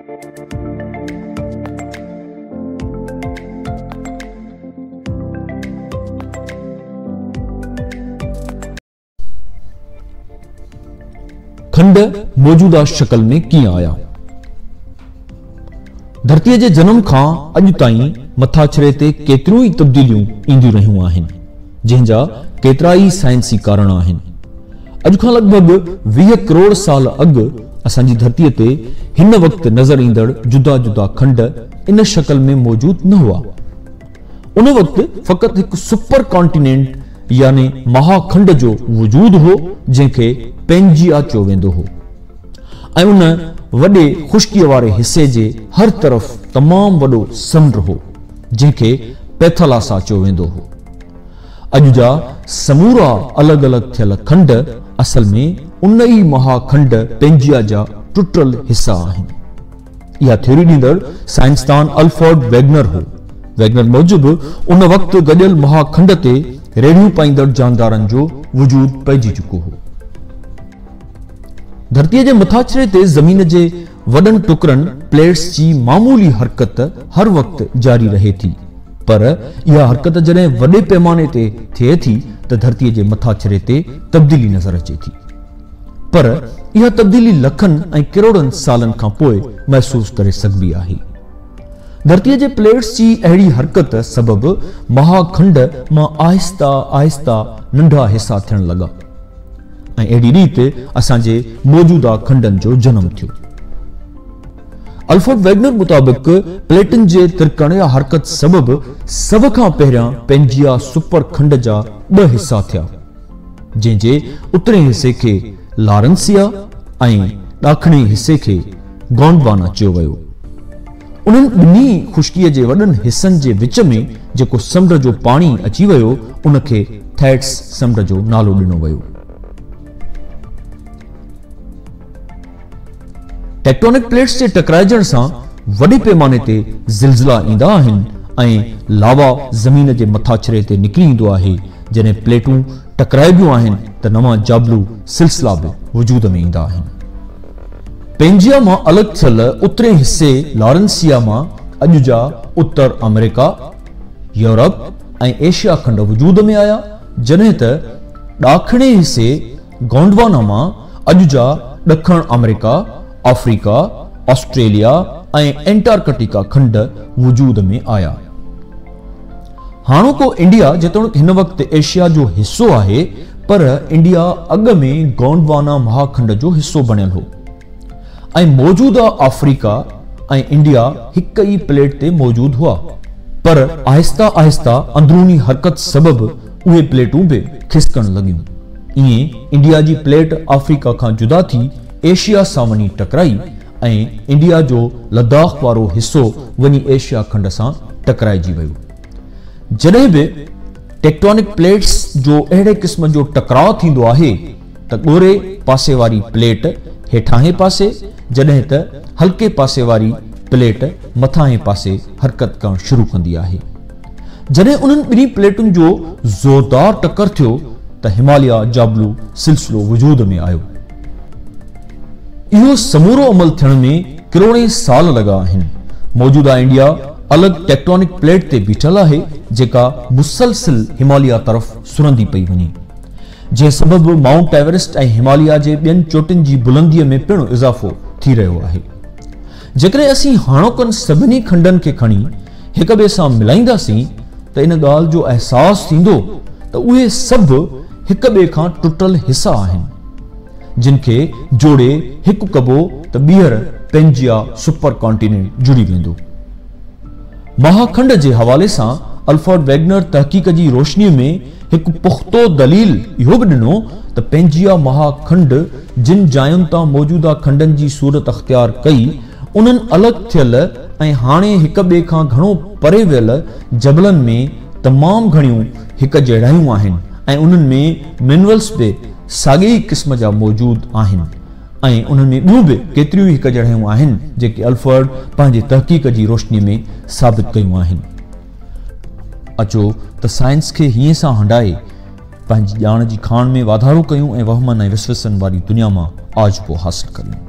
کنڊ موجوده شڪل ۾ ڪيئن آيا؟ ڌرتيء جي جنم کان اڄ تائين مٿاڇري تي ڪيتريون ئي تبديليون اينديون رهيون آهن، جنهن جا ڪيترائي سائنسي ڪارڻ آهن. اڄ کان لڳ ڀڳ 20 ڪروڙ سال اڳ اسان جي ڌرتيء تي هن وقت نظر ايندڙ جدا جدا کنڊ ان شڪل ۾ موجود نه هئا. ان وقت فقط هڪ سپر ڪانٽينينٽ يعني مها کنڊ جو وجود هو جنهن کي پينجيا چيو ويندو هو ۽ ان وڏي خشڪيء واري حصي جي هر طرف تمام وڏو سمنڊ هو جنهن کي پيٿالاسا چيو ويندو هو. اڄ جا سمورا الڳ الڳ ٿيل کنڊ اصل ۾ ان ئي مها کنڊ پينجيا جا ٽٽل حصا آهن. اها ٿيوري ڏيندڙ سائنسدان الفرڊ ويگنر هو. ويگنر موجب ان وقت گڏيل مها کنڊ تي ريڙهيون پائيندڙ جاندارن جو وجود پئجي چڪو هو. ڌرتيء جي مٿاڇري تي زمين جي وڏن ٽڪرن، پليٽس، جي معمولي حرڪت هر وقت جاري رهي ٿي، پر اها حرڪت جڏهن وڏي پيماني تي ٿئي ٿي ته ڌرتيء جي مٿاڇري تي تبديلي نظر اچي ٿي. پر اها تبديلي لکن ۽ ڪروڙن سالن کان پوء محسوس ڪري سگهبي آهي. ڌرتيء جي پليٽس جي اهڙي حرڪت سبب مها کنڊ مان آهستي آهستي ننڍا حصا ٿيڻ لڳا ۽ اهڙي ريت اسان جي موجوده کنڊن جو جنم ٿيو. الفرڊ ويگنر مطابق پليٽن جي ترڪڻ يا حرڪت سبب سڀ کان پهريان پينجيا سپر کنڊ جا ٻه حصا ٿيا. جنهن جي اترئين حصي کي لارنسيا ۽ ڏاکڻئين حصي کي گونڊوانا چيو ويو. انهن ٻنهي خشڪيء جي وڏن حصن جي وچ ۾ جيڪو سمنڊ جو پاڻي اچي ويو، ان کي ٿيٽس سمنڊ جو نالو ڏنو ويو. ٽيڪٽونڪ پليٽس جي ٽڪرائجڻ سان وڏي پيماني تي زلزلا ايندا آهن ۽ لاوا زمين جي مٿاڇري تي نڪري ايندو آهي. جڏهن پليٽون ٽڪرائبيون آهن ته نوان جابلو سلسلا به وجود ۾ ايندا آهن. پينجيا مان الڳ ٿيل اترئين حصي لارنسيا مان اڄ جا اتر آمريڪا، يورپ ۽ ايشيا کنڊ وجود ۾ آيا جڏهن ته ڏاکڻي حصي گونڊوانا مان اڄ جا ڏکڻ آمريڪا، آفريڪا، آسٽريليا ۽ انٽارڪٽيڪا کنڊ وجود ۾ آيا. هاڻوڪو انڊيا جيتوڻيڪ هن وقت ايشيا جو حصو آهي پر انڊيا اڳ ۾ گونڊوانا مهاکنڊ جو حصو بڻيل هو ۽ موجوده آفريڪا ۽ انڊيا هڪ ئي پليٽ تي موجود هئا پر آهسته آهسته اندروني حرڪت سبب اهي پليٽون به کسڪڻ لڳيون. ائين انڊيا جي پليٽ آفريڪا کان جدا ٿي ايشيا سان وڃي ٽڪرائي ۽ انڊيا جو لداخ وارو حصو وڃي ايشيا کنڊ سان ٽڪرائجي ويو. جڏهن به ٽيڪٽونڪ پليٽس جو اهڙي قسم جو ٽڪراء ٿيندو آهي ته ڳوري پاسي واري پليٽ هيٺاهين پاسي جڏهن ته هلڪي پاسي واري پليٽ مٿاهين پاسي حرڪت ڪرڻ شروع ڪندي آهي. جڏهن انهن ٻنهي پليٽن جو زوردار ٽڪر ٿيو ته هماليا جابلو سلسلو وجود ۾ آيو. اهو سمورو عمل ٿيڻ ۾ ڪروڙين سال لڳا آهن. موجوده انڊيا الڳ ٽيڪٽونڪ پليٽ تي بيٺل آهي جيڪا مسلسل هماليا طرف سرندي پئي وڃي. جنهن سبب مائونٽ ايورسٽ ۽ هماليا جي ٻين چوٽين جي بلنديء ۾ پڻ اضافو ٿي رهيو آهي. جيڪڏهن اسين هاڻوڪن سڀني کنڊن کي کڻي هڪ ٻئي سان ملائينداسين ته ان ڳالهه جو احساس ٿيندو ته اهي سڀ هڪ ٻئي کان ٽٽل حصا آهن، جن کي جوڙي هڪ ڪبو ته ٻيهر پينجيا سپر ڪانٽينينٽ جڙي ويندو. مهاکنڊ جي حوالي سان الفرڊ ويگنر تحقيق جي روشنيء ۾ هڪ پختو دليل اهو به ڏنو ته پينجيا مها کنڊ جن جاين تان موجوده کنڊن جي صورت اختيار ڪئي، انهن الڳ ٿيل ۽ هاڻي هڪ ٻئي کان گهڻو پري ويل جبلن ۾ تمام گهڻيون هڪ جهڙايون آهن ۽ انهن ۾ منرلز به ساڳئي ئي قسم جا موجود آهن ۽ انهن ۾ ٻيون به ڪيتريون ئي هڪ جهڙايون آهن جيڪي الفرڊ پنهنجي تحقيق جي روشنيء ۾ ثابت ڪيون آهن. اچو ته سائنس کي هينئين سان هنڊائي پنهنجي ڄاڻ جي کاڻ ۾ واڌارو ڪيون ۽ وهمن ۽ وسوسن واري دنيا مان آجپو حاصل ڪريون.